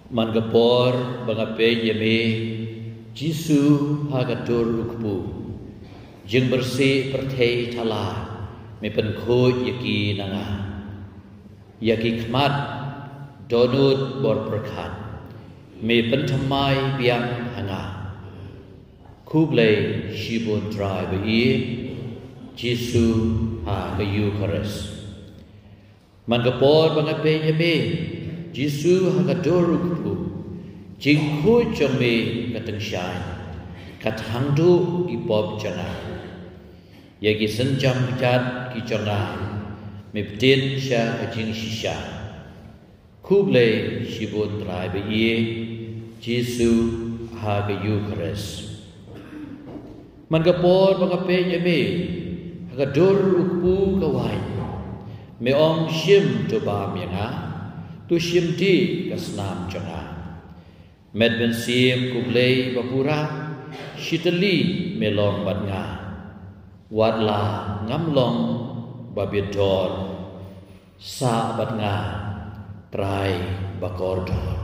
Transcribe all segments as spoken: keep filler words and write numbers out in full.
Man ka por ba nga peit ïa me, Jisu, ha ka dur u kpu, jingbersih pyrthei thala, me pynkhuid ïa ki na nga. Ïa ki khmat dohnud bor pyrkhat, me pynthymmai biang ha nga. Khublei shibun Trai ba ïeit, Jisu, ha ka Eukharist. Man ka por ba nga peit ïa me, Jisu, ha ka dur u kpu, jingkhuid jong me ka tyngshaiñ, ka thang duh ki pop jong nga. Ïa ki synjam kjat ki jong nga, me pyntied sha ka jingshisha. Khublei shibun Trai ba ïeit, Jisu, ha ka Eukharist. Man ka por ba nga peit ïa me, ha ka dur u kpu ka waiñ, me ong, shim to bam ïa nga, to shim dih ka snam jong nga. Met mynsiem khublei ba pura, shi tylli me long bad nga. Wat la ngam long ba bit dor, sah bad nga, Trai ba kordor.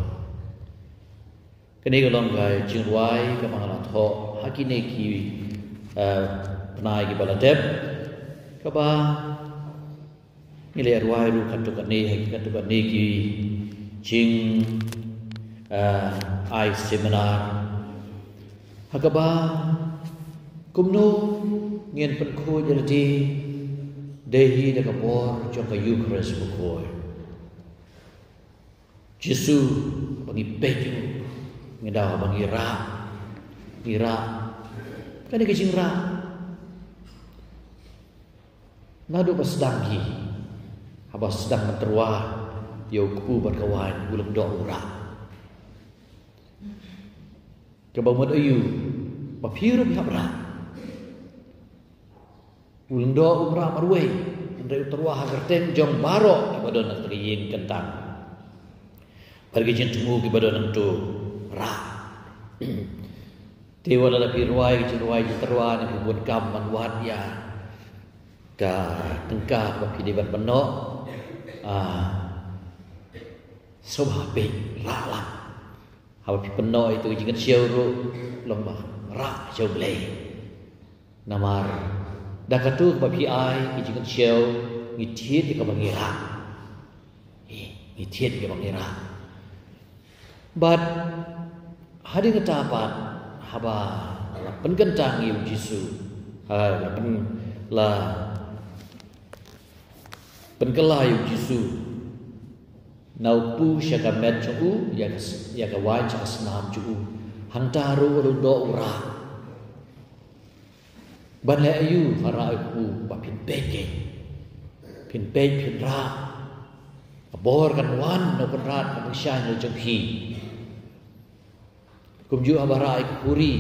Kane ka long ka jingrwai kaba nga la thoh ha kine ki, eh, bnai kiba la dep, kaba ngi la rwai ruh katto katne ha ki, katto katne ki jing, eh, ai seminar ha kaba kumno ngin pynkhuid ïa lade, dei hi da ka bor jong ka Eukharist bakhuid. Jisu, ba ngi peit ïa u, ngi da ba ngi rah, ngi rah. Kane ka jingrah, naduh ba sdang hi, haba sdang ban tyrwa ïa u kpu bad ka waiñ, u lyngdoh u rah. Kaba mut aïu, ba phi ruh phi hap rah. U lyngdoh um rah marwei, hynrei u tyrwa ha kyrteng jong baroh kiba don ha kata ka ïing kyntang bad ki jingthmu kiba don hangto, rah. Te wat la phi rwai ki jingrwai jingtyrwa ne phi bun kam ban wad ïa ka tyngka kaba phi dei ban pynnoh, ah, sngewbha peit, rah lang. Haba phi pynnoh ïa ka jingkynshew ruh, long ba rah sha U Blei. Namar da katu kaba phi ai ka jingkynshew, ngi thied ïa kaba ngi rah. Ngi thied ïa kaba ngi rah. Bad hadien kata pat, haba la pynkyntang ïa u Jisu, ha, la pyn, la pynkylla ïa u Jisu na u kpu sha ka met jong u, ïa ka s-, ïa ka waiñ sha ka snam jong u, hangta ruh u lyngdoh u rah. Ban leh aïu, ha rah u kpu, ba phin peit keiñ, phin peit, phin rah. Ka bor kan wan na u Kynrad, kan pynshai na jong phi. Kumjuh haba rah ïa ka khuri,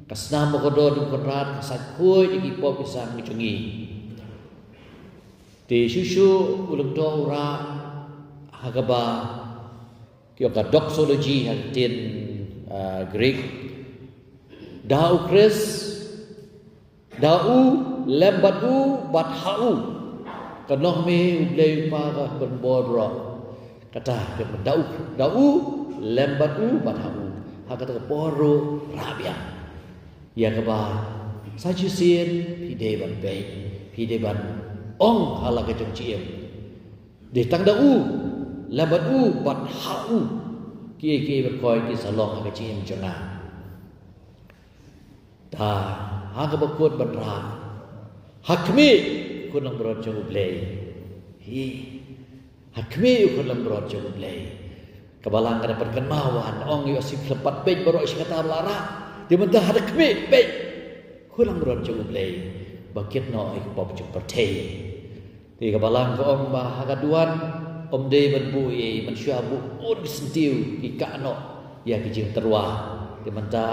ka snam ba kordor jong u Kynrad ka sait khuid ïa ki pop ki sam ki jong ngi. Te shuh shuh u lyngdoh u rah ha kaba ki ong ka doxology ha ka ktien, ah, Greek. Da u Khrist, da u, lem bad u, bad ha u. Ka nong me U Blei U Kpa ka ban bor baroh. Kata, da u, da u, lem bad u, bad ha u. Ha kata ka por ruh rah biang. Ïa kaba sa shisien phi dei ban peit, phi dei ban ong ha la ka jong jingim. Dei tang da u, lem bad u, bad ha u. Kiei kiei baroh ki sa long ha ka jingim jong nga. Ta, ha kaba kut ban rah, ha khmih u khun langbrot jong U Blei. Hi. Ha khmih u khun langbrot jong U Blei. Ka Balang ka da pynkynmaw, wan ong ïa u, shu khlem pat peit baroh shi katta ba la rah. Te mynta ha da khmih peit, khun langbrot jong U Blei, ba kit noh ïa ki pop jong pyrthei. Te ka Balang ka ong ba ha ka duwan ym dei ban buh ei ei, mynshuwa buh bun ki syntiew, ki kah noh ïa ki jingtyrwa. Te mynta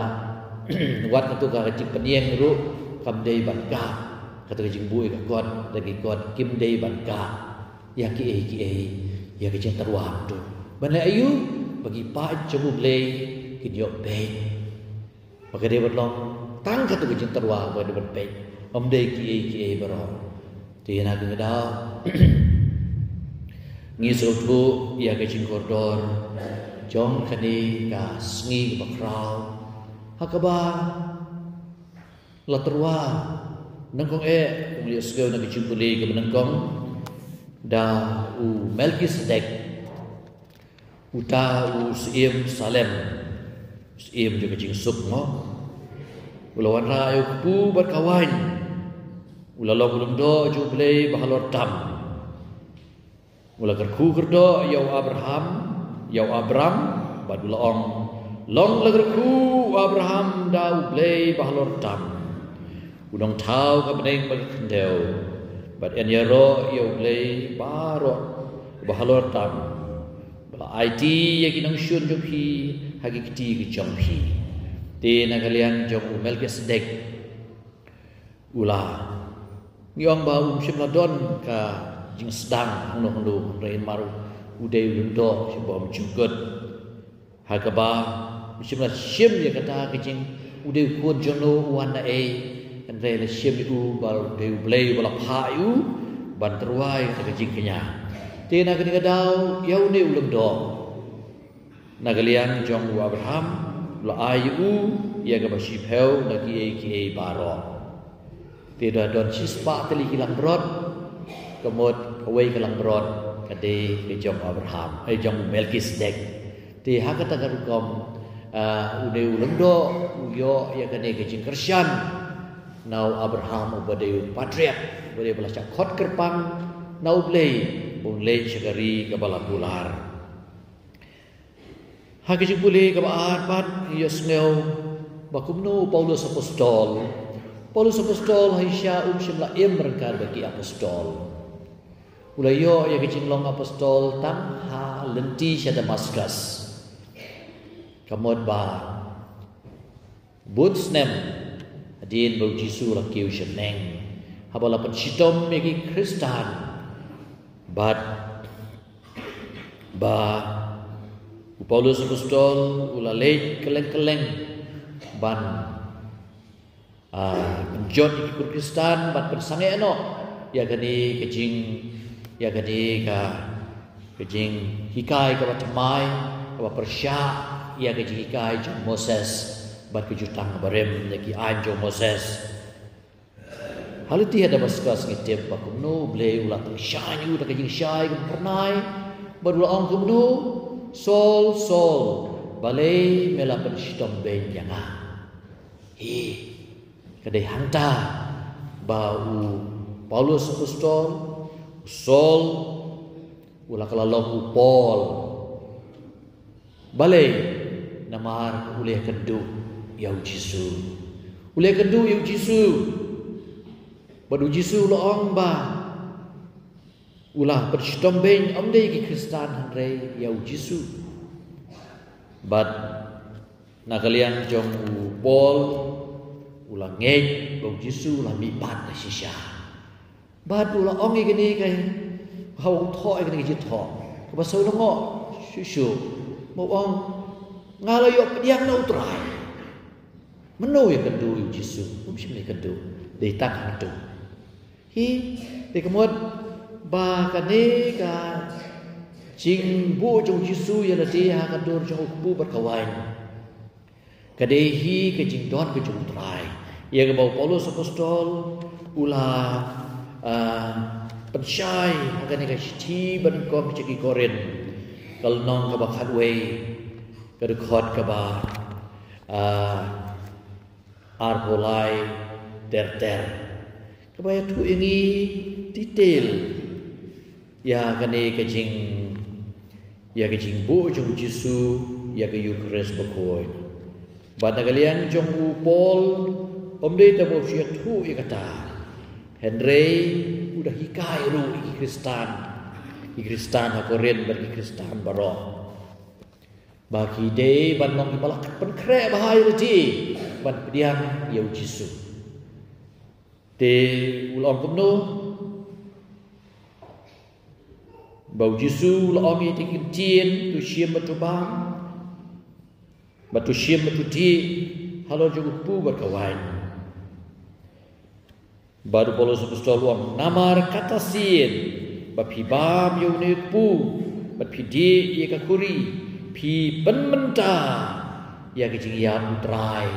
wat katu ka jingpynïeng ruh kam dei ban kah. Katu ka jingbuh ïa ka kot da ki kot kim dei ban kah ïa kiei kiei, ïa ki jingtyrwa hangtu. Ban leh aïu? Ba ki paid jong U Blei kin ïoh peit. Ba ka dei ban long tang katu ka jingtyrwa ba ka dei ban peit, ym dei kiei kiei baroh. Te na ka daw ngi sngewthuh ïa ka jingkordor Jong kane ka sngi kaba khraw, ha kaba la tyrwa nyngkong eh, u ïohsngew na ka jingpule kaba nyngkong da u Melkisedek, uta u Syiem Salem, Syiem jong ka jingsuk, mo. U la wanrah ïa u kpu bad ka waiñ. U la long u lyngdoh jong U Blei Bahalor Tam. U la kyrkhu kyrdoh ïa u Abraham, ïa u Abram, bad u la ong, long la kyrkhu u Abraham da U Blei Bahalor Tam, u nongthaw ka bneng bad ka khyndew, bad yn ïaroh ïa U Blei baroh Bahalor Tam, ba la aiti ïa ki nongshun jong phi ha ki kti ki jong phi. Te na ka liang jong u Melkisedek, u la, ngi ong ba um shym la don ka jingsdang hangno hangno, hynrei namar u dei u lyngdoh sha bym jukut, ha kaba um shym la shim ïa kata ka jing, u dei u khun jong no, u wan na ei, hynrei la shim ïa u ba u dei U Blei ba la phah ïa u ban tyrwa ïa kata ka jingkñia. Te na kane ka daw ïa une u lyngdoh, na ka liang jong u Abraham, la ai ïa u ïa kaba shiphew na kiei kiei baroh. Te da don shispah tylli ki langbrot, ka mut kawei ka langbrot ka dei ka jong u Abraham, eh, jong u Melkisedek. Te ha kata ka rukom, ah, une u lyngdoh u ïoh ïa kane ka jingkyrshan na u Abraham uba dei u patriarch, uba dei ba la shah khot kyrpang na U Blei ba un leit sha ka ri kaba la kular. Ha ka jingpule kaba ar pat ngi ïohsngew ba kumno u Paulus Apostol, Paulus Apostol ha shisha um shym la im ryngkat bad ki apostol. U la ïoh ïa ka jinglong apostol tang ha lynti sha Damaskus. Ka mut ba bun snem hadien ba u Jisu u la kiew sha bneng, haba la pynshitom ïa ki Khristan, bad ba u Paulus Apostol u la leit kylleng kylleng ban, ah, pynjot ïa ki kur Khristan bad pynsangeh noh ïa kane ka jing, ïa kane ka, ka jinghikai kaba thymmai, kaba pyrshah ïa ka jinghikai jong Moses bad ka Jutang Barim, ïa ki aiñ jong Moses. Ha lynti ha Damaskus ngi tip ba kumno U Blei u la tyngshaiñ ïa u da ka jingshai kaba phyrnai, bad u la ong kumno, Saul, Saul, balei me la pynshitom beiñ ïa nga? Hi, ka dei hangta ba u Paulus Apostol, u Saul, u la kylla long u Paul. Balei? Namar u la ïakynduh ïa u Jisu. U la ïakynduh ïa u Jisu. Bad u Jisu u la ong ba u la pynshitom beiñ ym dei ki Khristan hynrei ïa u Jisu. Bad na ka liang jong u Paul, u la ngeit ba u Jisu u la mihpat na shisha. Bad u la ong ïa kane ka, ha u thoh ïa kane ka jingthoh kaba sngewlyngngoh shuh shuh, ba u ong, nga la ïoh pdiang na u Trai. Mano ïakynduh ïa u Jisu? Um shym ïakynduh. Dei tang hangto. Hi, te ka mut ba kane ka jingbuh jong u Jisu ïa lade ha ka dur jong u kpu bad ka waiñ, ka dei hi ka jingdon ka jong u Trai. Ïa kaba u Paulus Apostol u la, ah, pynshai ha kane ka shithi ba nyngkong sha ki Korinth, ka lynnong kaba khatwei, ka dkhot kaba, ah, arphew lai ter ter. Kaba ïathuh ïa ngi detail ïa kane ka jing, ïa ka jingbuh jong u Jisu ïa ka Eukharist bakhuid. Bad na ka liang jong u Paul, ym dei tang ba u shu ïathuh ïa kata, hynrei u da hikai ruh ïa ki Khristan, ki Khristan ha Korinth bad ki Khristan baroh, ba ki dei ban long kiba la pynkhreh bha ïa lade ban pdiang ïa u Jisu. Te u la ong kumno? Ba u Jisu u la ong ïa ki ktien, to shim bad to bam, bad to shim bad to dih halor jong u kpu bad ka waiñ. Bad u Paulus Apostol u ong, namar kata sien ba phi bam ïa une u kpu bad phi dih ïa ka khuri, Phi pynmynta ïa ka jingïap u Trai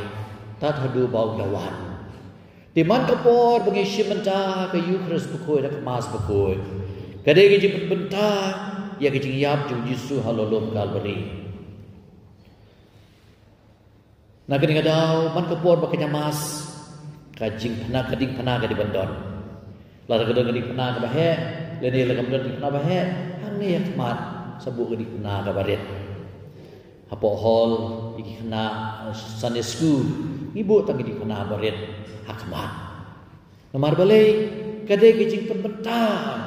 tad haduh ba u la wan. Te man ka por ba ngi shim bynta ha ka Ïukharist bakhuid, ha ka Mass bakhuid, ka dei ka jingpynmynta ïa ka jingïap jong u Jisu halor lum Kalbari. Na kane ka daw, man ka por ba ka jingmas, ka jingphna, ka diengphna ka dei ban don. Lada ka don ka diengphna kaba heh, lane lada kam don diengphna ba heh, hangne ha khmat sa buh ka diengphna kaba rit. Hapoh hall, ïa ki khynnah, eh, Sunday school, ngi buh tang ka diengphna ba rit ha khmat. Namar balei, ka dei ka jingpynbynta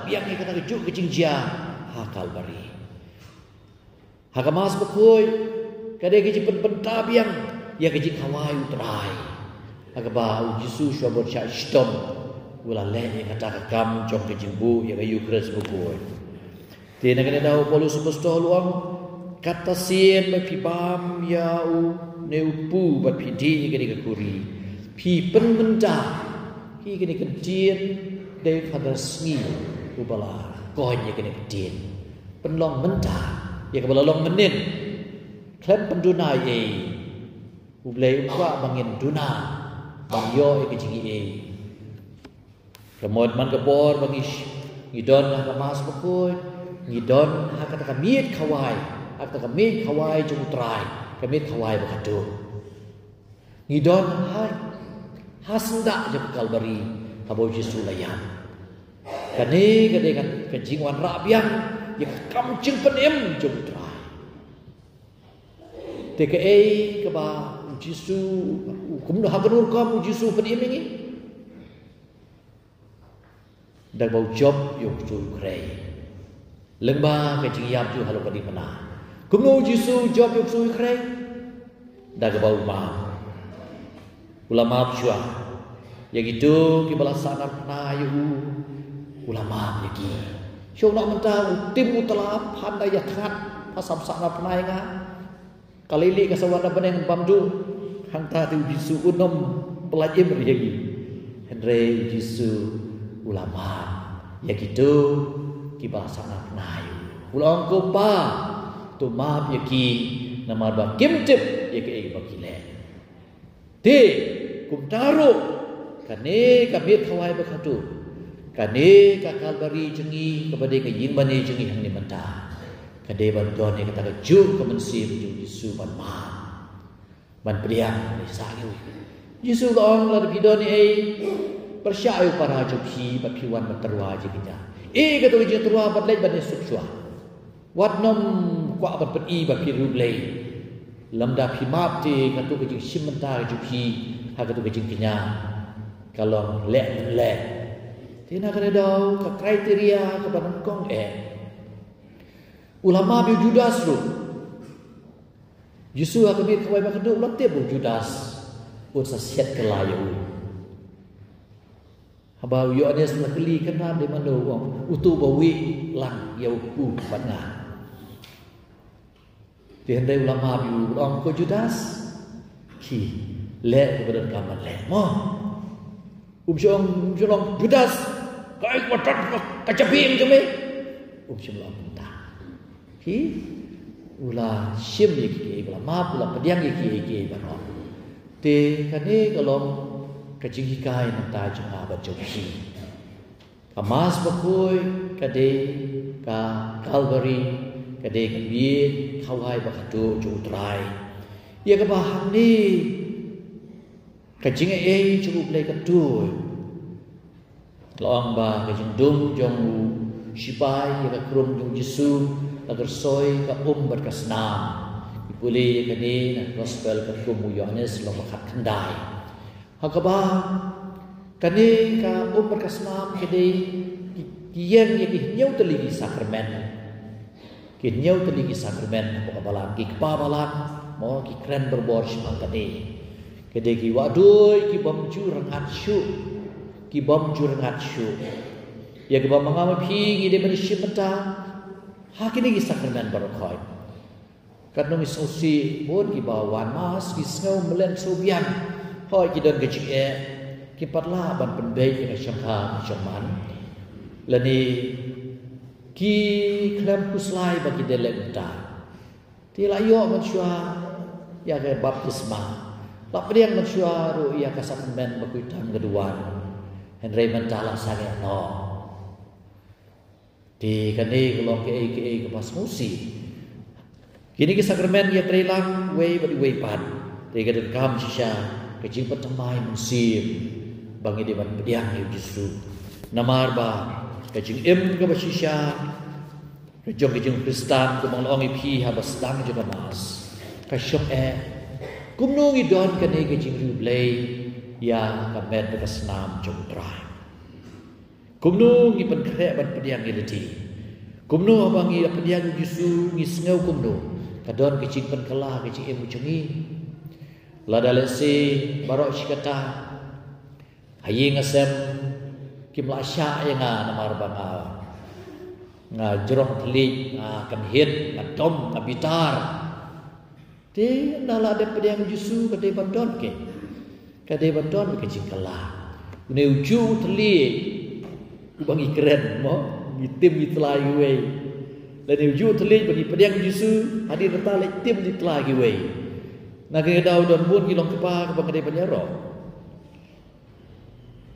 biang ïa kata kajuh ka jingjia ha Kalbari. Ha ka Mass bakhuid, ka dei ka jingpynbynta biang ïa ka jingkhawai u Trai. Ha kaba u Jisu shuwa ban shah shitom, u la leh ïa kata ka kam jong ka jingbuh ïa ka Ïukharist bakhuid. Te na kane ka daw u Paulus Apostol u ong, katta sien ba phi bam ïa u ne u pu bad phi dih ïa kane ka khuri, phi pynmynta, hi kane ka ktien, dei Father Sngi uba la coin ïa kane ka ktien. Pynlong mynta ïa kaba la long mynnin. Khlem pynduna ei ei, U Blei um kwah ba ngin duna ban ïoh ïa ka jingaiei. Ka mut man ka por ba ngi sh-, ngi don ha ka Mass bakhuid, ngi don ha kata ka miet khawai, ha kata ka miet khawai jong u Trai, ka miet khawai ba khatduh. Ngi don ha, ha syndah jong ka Kalbari, haba u Jisu u la ïap. Kane ka dei ka, ka jingwanrah biang ïa ka kam jingpynim jong u Trai. Te kaei kaba u Jisu, u kumno, ha kano rukom u Jisu u pynim ïa ngi? Da kaba u jop ïa u ksuid u khrei. Lyngba ka jingïap jong u halor ka diengphna. Kumno u Jisu u jop ïa u ksuid u khrei? Da kaba u map. U la map shuwa ïa kito kiba la sahnarphna ïa u. U la map ïa ki. Shuwa u la mynta u tim u tla, phan da ïathngat, pha sam sahnarphna ïa nga. Ka lei lei ka sa wan na bneng bam dum. Hangta te u Jisu um pyllait im ïa ki. Hynrei u Jisu u la map ïa kito kiba sahnarphna ïa u. U la ong, ko Pa, to map ïa ki, namar ba kim tip ïa kaei ba ki leh. Te kumta ruh, kane ka miet khawai ba khatduh, kane ka Kalbari jong ngi, kaba dei ka ïing mane jong ngi hangne mynta, ka dei ban don ïa kata kajuh ka mynsiem jong u Jisu ban map, ban pdiang, ban sah ïa u. U Jisu u la ong, lada phi don ei ei, pyrshah ïa u para jong phi bad phi wan ban tyrwa jingkynja. Ïa kato ka jingtyrwa bad leit ban ïasuk shuwa. Wat nym kwah ban pyni ba phi riewblei. Lymda phi map te kato ka jingshim bynta ka jong phi ha kato ka jingkñia ka long leh ne ym leh. Te na kane ka daw ka criteria kaba nyngkong eh, u la map ïa u Judas ruh. Jisu ha ka miet khawai ba khatduh u la tip ba u Judas un sa siat kylla ïa u. Haba u Ïoannis u la kylli, kynrad, dei mano? U ong, uto uba wieh lang ïa u bad nga. Te hynrei u la map ïa u, u ong, ko Judas, khie, leh kaba donkam ban leh, mo. Um shym ong, um shym ong, Judas, kaei kaba don ha ka jabieng jong me? Um shym la ong kumta. Hi, u la shim ïa kiei kiei ba la map, u la pdiang ïa kiei kiei baroh. Te kane ka long ka jinghikai na ka bynta jong nga bad jong phi. Ka Mass bakhuid ka dei ka Kalbari, ka dei ka miet khawai ba khatduh jong u Trai. Ïa kaba hangne ka jingaiei jong U Blei ka tuid. La ong ba ka jingdum jong u shipai ïa ka krung jong u Jisu la kyrsoi ka um bad ka snam. Ngi pule ïa kane na ka Gospel katkum u Ïoannis lynnong ba khatkhyndai. Ha kaba kane ka um bad ka snam ka dei ki, ki ïeng ïa ki hynñiew tylli ki sakramen. Ki hynñiew tylli ki sakramen hapoh ka balang, ki kpa balang, mo, ki kren barabor shaphang kane. Ka dei ki wahduid ki bym ju rngat shuh, ki bym ju rngat shuh. Ïa kiba ma nga ma phi ngi dei ban ïashim bynta ha kine ki sakramen baroh khoit. Katno ngi sngewsih bun kiba wan Mass, ki sngew mlien sngew biang. Hooid, ki don ka jingeh, kim pat lah ban pynbeit ïa ka shongkha ka shongman. Lane ki khlem khuslai ba ki dei leh kumta. Te la ïoh mynshuwa ïa ka baptisma. La pdiang mynshuwa ruh ïa ka sakramen ba khuid tam ka duwan. Hynrei mynta la sangeh noh. Te kane ka long kaei kaei kaba sngewsih. Kine ki sakramen ïatrei lang wei bad wei pat. Te ka donkam shisha ka jingpynthymmai mynsiem ba ngi dei ban pdiang ïa u Jisu. Namar ba ka jingim kaba shisha ka jong ka jingkhristan kumba nga la ong ïa phi haba sdang jong ka Mass, ka shong eh kumno ngi don kane ka jingriewblei ïa ka met bad ka snam jong U Trai. Kumno ngi pynkhreh ban pdiang ïa lade? Kumno haba ngi ïa pdiang ïa u Jisu ngi sngew kumno? Ka don ka jingpynkylla ka jingim jong ngi. Lada lehse baroh shi katta ha ïing ha sem kim lah shah ïa nga namar ba nga, nga jrong thylliej, nga kynhit, nga dom, nga bitar. Te ynda la dep pdiang Jisu ka dei ban don ke, ka dei ban don ka jingkylla. Une ujuh u thylliej uba ngi kren mo, ngi tim ngi tla kiwei. Lane ujuh u thylliej ba ngi pdiang Jisu, hadien kata leh tim ngi tla kiwei. Na kane ka daw don bun ki long kpa kaba nga dei ban ïaroh.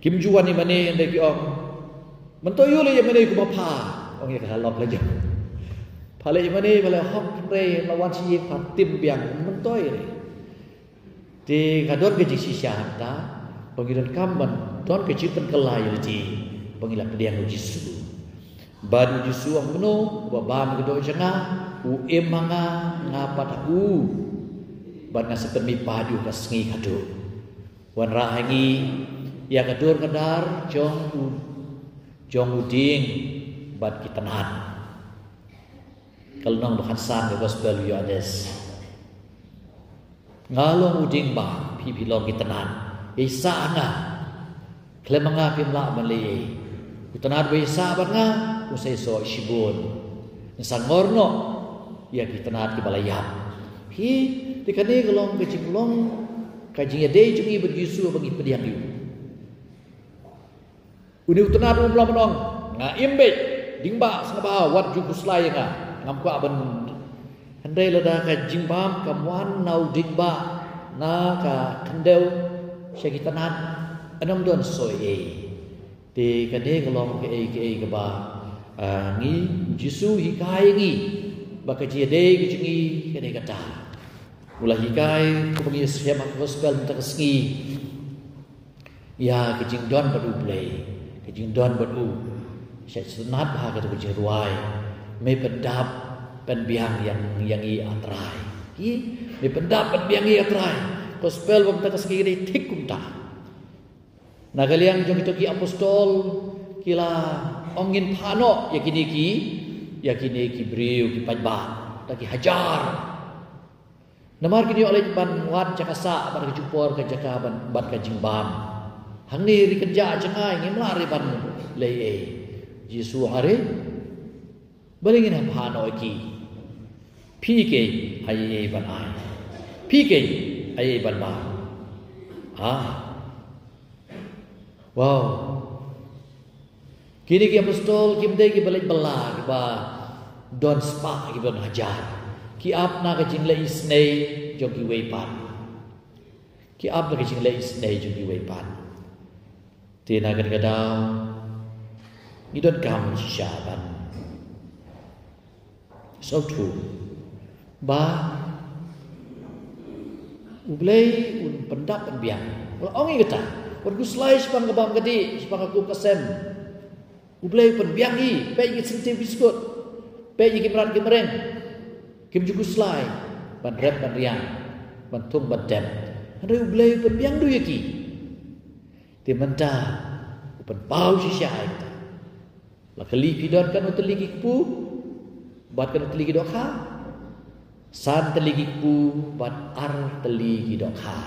Kim ju wan ïa mane hynrei ki ong, myntoi ïa leh ïa mane kumba pha. Ong ïa ka lok la jong. Pha leh ïa mane pha leh hok hynrei la wan sha ïing pha tim biang myntoi re. Te ka don ka jingshisha hangta ba ngi donkam ban don ka jingpynkylla ïa lade ba ngi la pdiang ïa u Jisu. Bad u Jisu u ong kumno, uba bam ïa ka doh jong nga u im ha nga, nga pat ha u. Bad nga sa pynmihpat ïa u ha ka sngi khatduh. Wanrah ha ngi ïa ka dur ka dar jong u, jong u dieng bad ki tnat. Ka lynnong ba khatsan ka gospel u Ïoannis. Nga long u dieng ba, phi phi long ki tnat. Ïa sah ha nga. Khlem ma nga phim lah ban leh ei. U tnat ba ïa sah bad nga, u sa ïasoh shibun. Nga sa ngor noh ïa ki tnat kiba la ïap. Phi, te kane ka long ka jinglong, ka jingïadei jong ngi bad Jisu ba ngi pdiang ïa u. Une u tnat um lah ban ong, nga im beit, dieng ba sngewbha wat ju khuslai ïa nga. Ngam kwah ban. Hynrei lada ka jingbam kam wan na u dieng ba, na ka khyndew sha ki tnat, ym don soi ei. Te kane ka long kaei kaei kaba, ah, ngi, Jisu hikai ngi ba ka jingïadei ka jong ngi ka dei kata. U la hikai kumba ngi shem ha ka gospel mynta ka sngi. Ïa ka jingdon bad U Blei, ka jingdon bad u. Sha sngewtynnat bha kata ka jingrwai. Me pyndap pynbiang ïa, ïa ngi A Trai. Ki, me pyndap pynbiang ïa ngi A Trai. Gospel ba mynta ka sngi ka dei thik kumta. Na ka liang jong kito ki apostol ki la ong ngin phah noh ïa kine ki, ïa kine ki briew ki paidbah. Da ki hajar. Namar kin ïoh leit ban wad jaka sah bad ka jingpor ka jaka ban, bad ka jingbam. Hangne ri kynjah jngai ngim lah re ban leh ei. Jisu ong are. Balei ngin phah noh ïa ki? Phi keiñ ai ei ban ai. Phi keiñ ai ei ban bam. Ha. Wow. Kine ki apostol kim dei kiba leit bylla kiba don spah kiba don hajar. Ki ap na ka jingleh isynei jong kiwei pat. Ki ap na ka jingleh isynei jong kiwei pat. Te na kane ka daw ngi donkam shisha ban sngewthuh ba U Blei un pyndap pynbiang. U la ong ïa kata, wat khuslai shaphang ka bam ka dih, shaphang ka kup ka sem. U Blei u pynbiang ïa ki, peit ïa ki syntiew ki skud, peit ïa ki mrad ki mreng. Kim ju khuslai ban rep ban riang, ban thung ban tem. Hynrei U Blei u pynbiang duh ïa ki. Te mynta u pynpaw shisha ïa kata. La kylli phi don katno tylli ki kpu bad katno tylli ki dohkha? San tylli ki kpu bad ar tylli ki dohkha.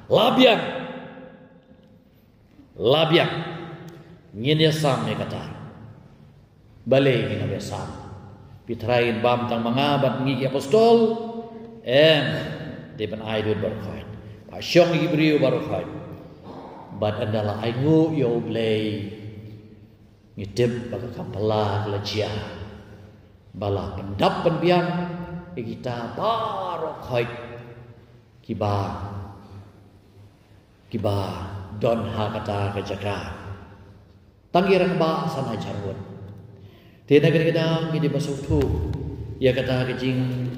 La biang. La biang. Ngin ïa sam ïa kata. Balei ngin ïa sam? Phi trai ngin bam tang ma nga bad ngi ki apostol? Em. Dei ban ai lut baroh khoit. Phah shong ïa ki briew baroh khoit. Bad ynda la ainguh ïa U Blei, ngi tip ba ka kam phylla ka la jia. Ba la pyndap pynbiang kita baroh khoit kiba, kiba don ha kata ka jaka. Tang ki rangbah san hajar ngut. Te na kane ka daw ngi dei ban sngewthuh ïa kata ka jing,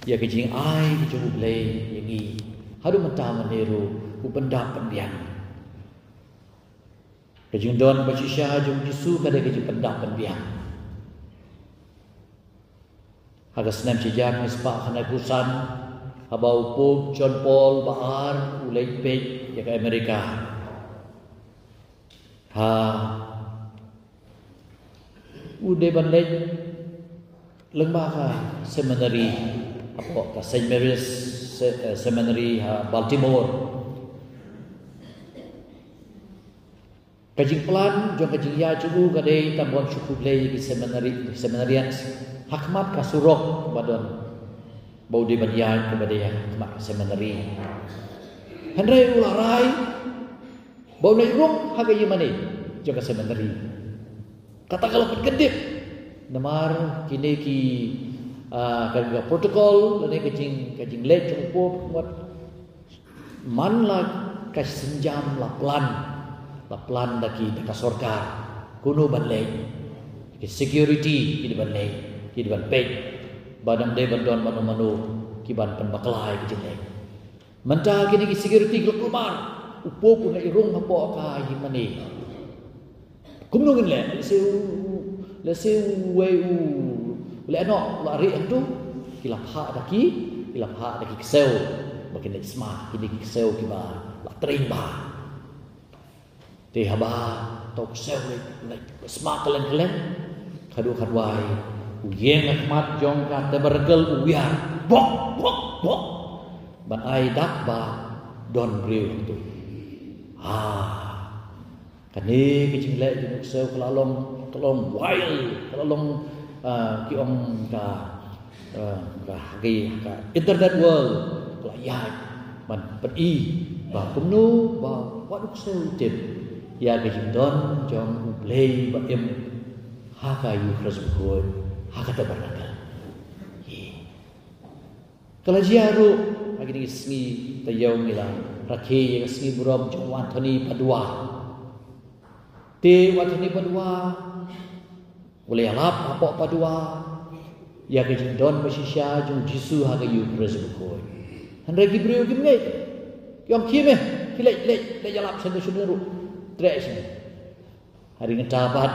ïa ka jingai ka jong U Blei ïa ngi. Haduh mynta mynne ruh u pyndap pynbiang. Ka jingdon ba shisha jong U Jisu ka dei ka jingpyndap pynbiang. Ha ka snem shi hajar khyndai spah khyndai phew san, haba u Pope John Paul ba ar u leit peit ïa ka Amerika, ha u dei ban leit lyngba ka seminary, hapoh ka Saint Mary's Se-, eh, Seminary ha Baltimore. Ka jingplan jong ka jingïaid jong u ka dei tang ban shu khublei ïa ki seminary, seminarians ha khmat ka surok ba don, ba u dei ban ïaid kaba dei ha khmat ka seminary. Hynrei u la rai ba un leit rung ha ka ïingmane jong ka seminary. Kata ka la pynkyndiat namar kine ki, ah, ka, ka protocol lane ka jing, ka jingleit jong u Pope, ka mut man la ka sienjam la plan, la plan da ki, da ka sorkar kumno ban leit, ki security ki dei ban leit, ki dei ban peit ba dang dei ban don mano mano ki ban pynbakla ïa ka jingleit. Mynta kine ki security ki la kulmar, u Pope u leit rung hapoh ka ïingmane. Kumno ngin leh, lehse u, lehse uwei u leh noh, u la rieh hangto. Ki la phah da ki, ki la phah da ki ksew ba kin leit sma, kine ki ksew kiba la training bha. Te haba u ksew u leit, leit sma kylleng kylleng, khadduh khadwai u ïeng ha khmat jong ka tabernacle, u wiar bok bok bok ban ai dak ba don briew hangto. Ah, kane ka jingleh jong u ksew ka la long, ka long wild, ka la long, ah, ki ong ka, ah, ka, ha ki, ha ka internet world ka la ïaid ban pyni ba kumno ba wat u ksew u tip ïa ka jingdon jong U Blei ba im ha ka Ïukharist Bakhuid, ha ka tabernacle. Ka la jia ruh ha kine ki sngi taïew ngi la rakhe ïa ka sngi burom jong u Anthony Padua. Te u Anthony Padua u la ïalap hapoh Padua ïa ka jingdon ba shisha jong U Jisu ha ka Ïukharist Bakhuid. Hynrei ki briew kim ngeit. Ki ong, khie me, khie leit, leit, leit ïalap sha ka shnong ruh. Treh sha. Hadien kata pat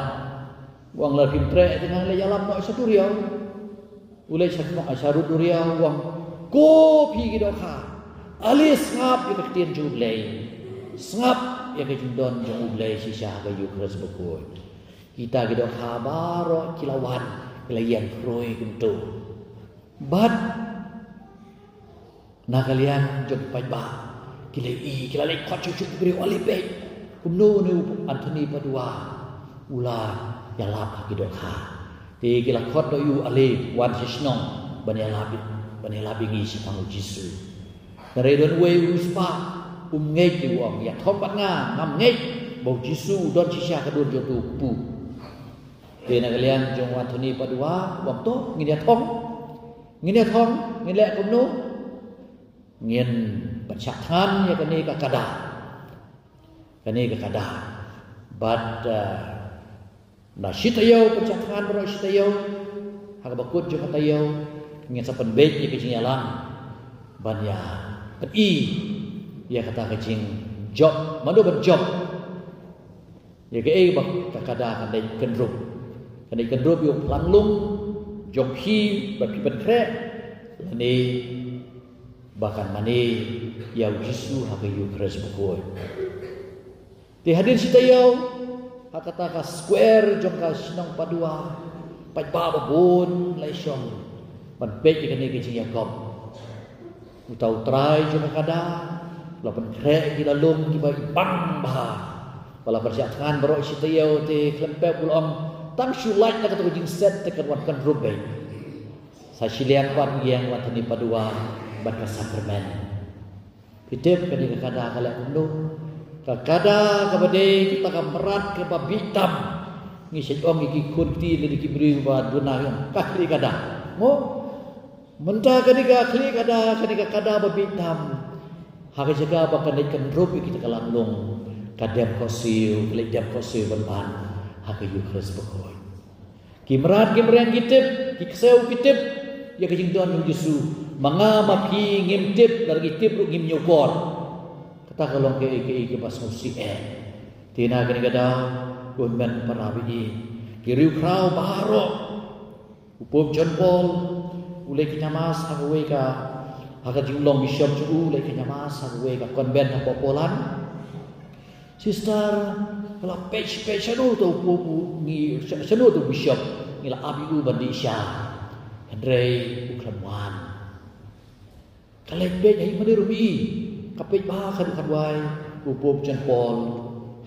u ong, lada phim treh te ngan leit ïalap noh sha duriaw. U leit sha khnong, sha rud duriaw, u ong, ko phi ki dohkha, ale sngap ïa ka ktien jong U Blei. Sngap ïa ka jingdon jong U Blei shisha ha ka Ïukharist Bakhuid. Kita ki dohkha baroh ki la wan, ki la ïeng khroi kumto. Bad na ka liang jong ki paidbah ki la ïohi, ki la leit khot shuh shuh ki briew, ale peit kumno une u Anthony Padua u la ïalap ha ki dohkha. Te ki la khot noh ïa u, ale wan sha shnong ban ïalap, ban ïalap ïa ngi shaphang U Jisu. Hynrei don uwei u riewspah um ngeit, u ong, ïathong bad nga, ngam ngeit ba U Jisu u don shisha ka dur jong uto u kpu. Te na ka liang jong u Anthony Padua u ong, to ngin ïathong. Ngin ïathong, ngin leh kumno? Ngin pynshah thngan ïa kane ka kada. Kane ka kada. Bad, eh, na shi taïew, pynshah thngan baroh shi taïew, ha kaba kut jong ka taïew ngin sa pynbeit ïa ka jingïalang ban ïa pyni ïa kata ka jingjop, mano ban jop ïa kaei ba ka kada kan dei kynrup. Kan dei kynrup ïa u phlang lung jong phi ba phi pynkhreh, lane ba kan mane ïa U Jisu ha ka Ïukharist Bakhuid. Te hadien shi taïew, ha kata ka square jong ka shnong Padua, paidbah ba bun la ïashong ban peit ïa kane ka jingïakop. Uta u trai jong ka kada u la pynkhreh ki la lum kiba ibang bha. Ba la pynshah thngan baroh shi taïew te khlem pep u la ong, tang shu lait na kato ka jingset te kan wan kynrup beit. Sa shiliang pat u ïeng u Anthony Padua bad ka sakramen. Phi tip kane ka kada ka leh kumno? Ka kada kaba dei kata ka mrad kaba bih tam. Ngi shait ong ïa ki khun kti lane ki briew ba duna, ka kali kada. Mo? Mynta kane ka khlieh kada, kane ka kada ba bitam, ha ka jaka ba kan leit kan rup ïa kita ka latlung, ka dem khohsiew, ka leit dem khohsiew ban wan ha ka Ïukharist bakhuid. Ki mrad ki mreng ki tip, ki ksew ki tip ïa ka jingdon jong u Jisu. Ma nga ma phi ngim tip, lada ngi tip ruh ngim ñiewkor. Kata ka long kaei kaei kaba sngewsih eh. Te na kane ka daw, ko hynmen para baieit, ki riewkhraw baroh, u Pope John Paul u leit kynja mass ha kawei ka, ha ka jinglong bishop jong u, u leit kynja mass ha kawei ka convent hapoh Poland. Sister ka la peit peit, shano uta u Pope, u ngi, sha-, shano uta u bishop ngi la ap ïa u ban dih sha. Hynrei u khlem wan. Ka leit peit ha ïingmane ruh ym i. Ka peit bha khadduh khadwai, u Pope John Paul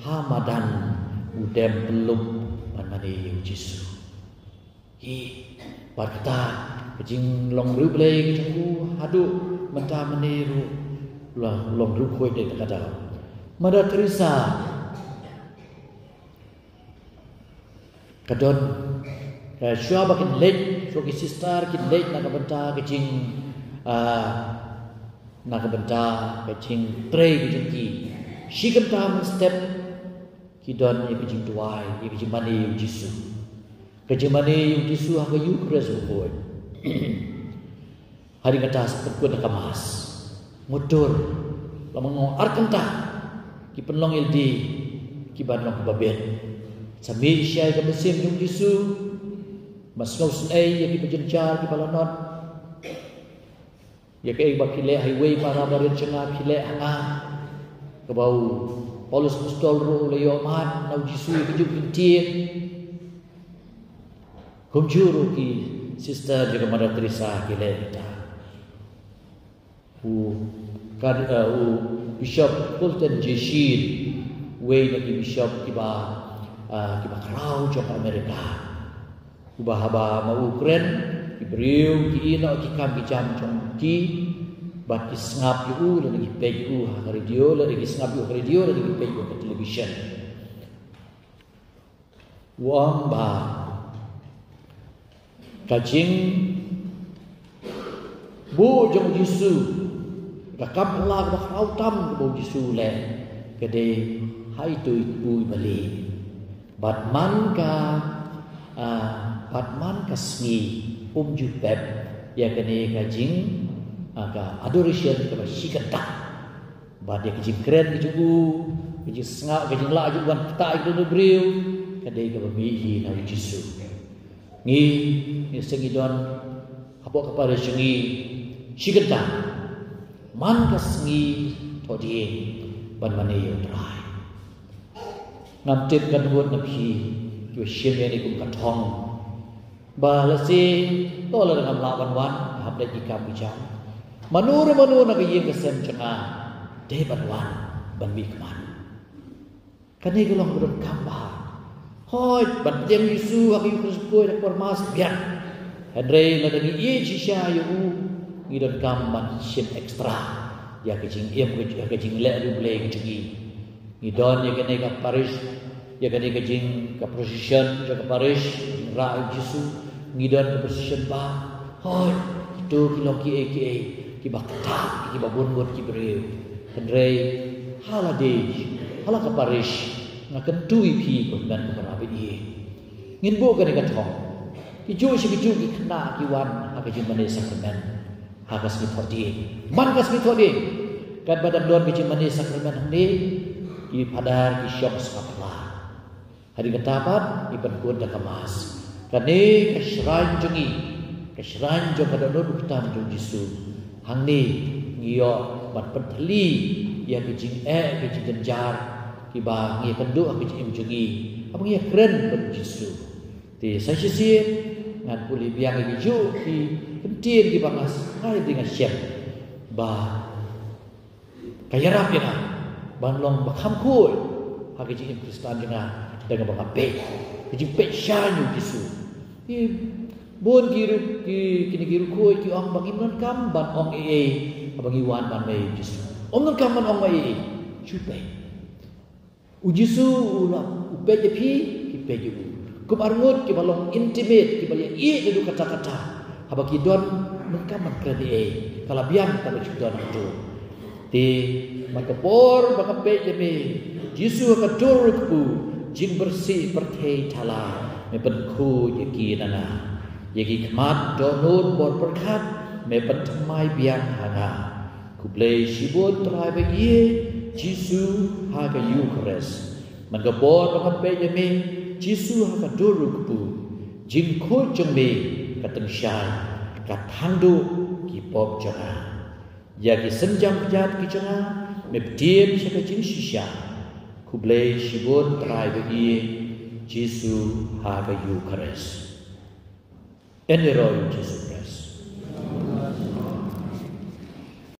ha madan u dem pynlup ban mane ïa u Jisu. Hi, bad kata ka jinglong riewblei ka jong u haduh mynta mynne ruh la long riewkhuid ïa kata. Mother Teresa ka don, eh, shuwa ba kin leit, shuwa ki sister kin leit na ka bynta ka jing, ah, na ka bynta ka jingtrei ka jong ki. Shi kynta mynstep ki don ïa ka jingduwai, ïa ka jingmane ïa u Jisu. Ka jingmane ïa u Jisu ha ka Ïukharist bakhuid. Hadien kata sa pynkut da ka mass. Mutdur, lada ma nga ar kynta, ki pynlong ïalade kiban long kiba bit. Sa mih shai ka mynsiem jong u Jisu. Ban sngewsynei ïa kiba jynjar, kiba lanot. Ïa kaei ba phi leh ha iwei i para barit jong nga phi leh ha nga. Kaba u Paulus Apostol ruh u la ïohmad na u Jisu ïa kajuh ka kyntien. Kumjuh ruh ki sister jong ka Mother Teresa ki leh kita. U kad, eh, u Bishop Colten J. Sheed, uwei na ki bishop kiba, eh, kiba khraw jong ka Amerika. Uba haba ma u kren, ki briew ki ïeh noh ki kam ki jam jong ki, bad ki sngap ïa u, lane ki peit ïa u ha ka radio, lane ki sngap ïa u ha ka radio, lane ki peit ïa u ha ka television. U ong ba ka jingbuh jong u Jisu, ka kam phylla kaba khraw tam kaba u Jisu u leh, ka dei ha itu i kpu iba lieh. Bad man ka, ah, bad man ka sngi um ju pep ïa kane ka jing, ah, ka adoration kaba shi kynta. Bad ïa ka jingkren ka jong u, ka jingsngap, ka jinglah jong u ban ktah ïa ki briew, ka dei kaba mih hi na u Jisu. Ngi, ngi sngewdon hapoh ka parish jong ngi shi kynta man ka sngi Thohdieng ban mane ïa u Trai. Ngam tip kan mut na phi kiba shim ïa kane kum ka thong. Ba lehse, to lada ngam lah ban wan, hap leit ki kam ki jam. Mano re mano na ka ïing ka sem jong nga, dei ban wan, ban mih khmat. Kane ka long kaba donkam bha. Hooid, ban pdiang Jisu ha ka Ïukharist bakhuid, ha ka por mass biang. Hynrei lada ngi ïeit shisha ïa u, ngi donkam ban shim extra ïa ka jingim, ïa ka jingleh riewblei ka jong ngi. Ngi don ïa kane ka parish, ïa kane ka jing, ka procession jong ka parish, jingrah ïa u Jisu. Ngi don ka procession ba, hooid, kito ki long kiei kiei kiba ktah, kiba bun ngut ki briew. Hynrei ha lade, ha la ka parish, nga kyntu ïa phi ko hynmen ko para baieit, ngin buh kane ka thong. Kijuh shi kijuh ki khynnah ki wan ha ka jingmane sakramen ha ka sngi Thohdieng. Man ka sngi Thohdieng, katba dang don ka jingmane sakramen hangne, ki phadar ki shong sngap phylla. Hadien kata pat ngi pynkut da ka mass. Kane ka shrine jong ngi, ka shrine jong ka dohnud baktam jong u Jisu. Hangne ngi ïoh ban pynthylli ïa ka jingeh, ka jingjynjar kiba ngi ïakynduh ha ka jingim jong ngi haba ngi ïakren bad u Jisu. Te sa shisien ngan pule biang ïa kijuh ki kyntien kiba nga, nga dei nga shem ba ka ïarap ïa nga ban long ba kham khuid ha ka jingim Khristan jong nga, da kaba nga peit ka jingpeit shai ïa u Jisu. Ki bun ki riewkhuid, ki, kine ki riewkhuid ki ong ba ngim donkam ban ong ei ei haba ngi wan ban mane ïa u Jisu. Ym donkam ban ong ei ei. Shu peit. U Jisu u la, u peit ïa phi, phi peit ïa u. Kum arngut kiba long intimate, kiba ïaieit naduh katta katta. Haba ki don Mynta man ka dei ka la biang ka la jingdon tu. Te man ka por ba ka peit ïa me Jisu ha ka dur kpu, jingbersih pyrthei thala me pynkhuid ïa ki na nga. Ïa ki khmat dohnud bor pyrkhat me pynthymmai biang ha nga. Khublei shibun Trai ba ïeit, Jisu ha ka Eukharist. Man ka por ba ka peit ïa me Jisu ha ka dur kpu, jingkhuid jong me ka tyngshaiñ, ka thangduh ki pop jong nga. Ïa ki synjam kjat ki jong nga me ptiem sha ka jingshisha. Khublei shibun Trai ba ïeit, Jisu ha ka Eukharist. Yn ïaroh ïa u Jisu Khrist.